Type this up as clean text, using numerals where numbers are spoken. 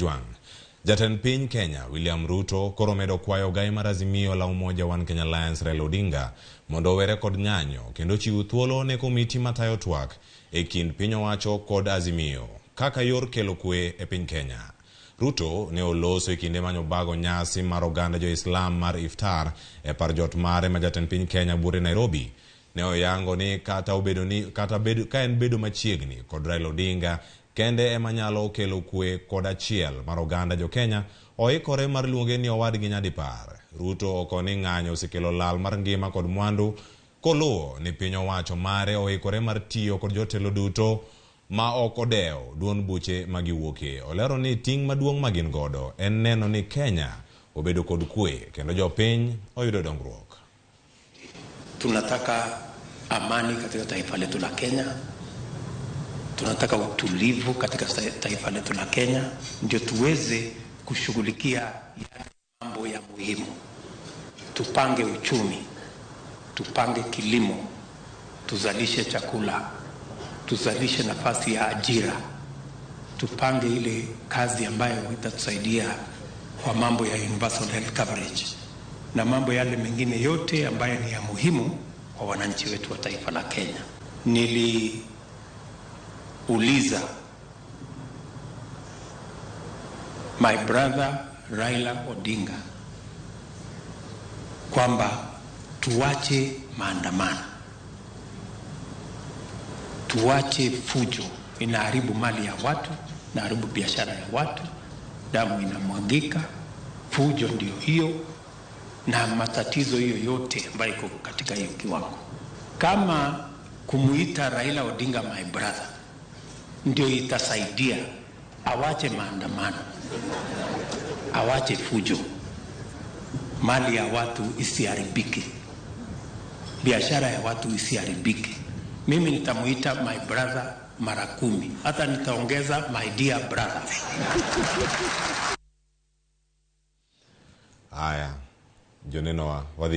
Jwang'. Jatend piny Kenya William Ruto koro medo kwayo ogai mar Azimio la Umoja One Kenya Alliance Raila Odinga mondo owere kod ng'anyo kendo chiw thuolo ne komiti matayo twak e kind piny owacho kod Azimio kaka yor kelo kwe e piny Kenya. Ruto ne oloso e kinde manyobago nyasi mar oganda jo-Islam mar Iftar e par jot mare ma jatend piny Kenya buore Nairobi. Ne oyango ni kata obedo ni kata bedo ka en bedo machiegni kod Raila Odinga kende ema nyalo kelo kwe kod achiel mar oganda jo Kenya, oikore mar luonge ni owadgi nyadipar. Ruto oko ni ng'anyo osekelo lal mar ngima kod mwandu koluwo ni piny owacho mare oikore mar tiyo kod jotelo duto ma ok odewo duond buche ma giwuokie. Olero ni ting' maduong' ma gin godo en neno ni Kenya obedo kod kwe kendo jopiny oyudo dongruok. Tunataka amani katika taifa letu la Kenya, tunataka utulivu katika taifa letu la Kenya, ndio tuweze kushughulikia yale mambo ya muhimu. Tupange uchumi, tupange kilimo, tuzalishe chakula, tuzalishe nafasi ya ajira, tupange ile kazi ambayo itatusaidia kwa mambo ya universal health coverage na mambo yale mengine yote ambayo ni ya muhimu kwa wananchi wetu wa taifa la Kenya. Niliuliza my brother Raila Odinga kwamba tuache maandamano, tuache fujo, inaharibu mali ya watu, inaharibu biashara ya watu, damu inamwagika, fujo ndio hiyo na matatizo hiyo yote ambayo iko katika hiyo kiwango. Kama kumuita Raila Odinga my brother ndio itasaidia awache maandamano, awache fujo, mali ya watu isiharibike, biashara ya watu isiharibike. Mimi nitamuita my brother mara 10, hata nitaongeza my dear brother. Haya, joneno wa wadhi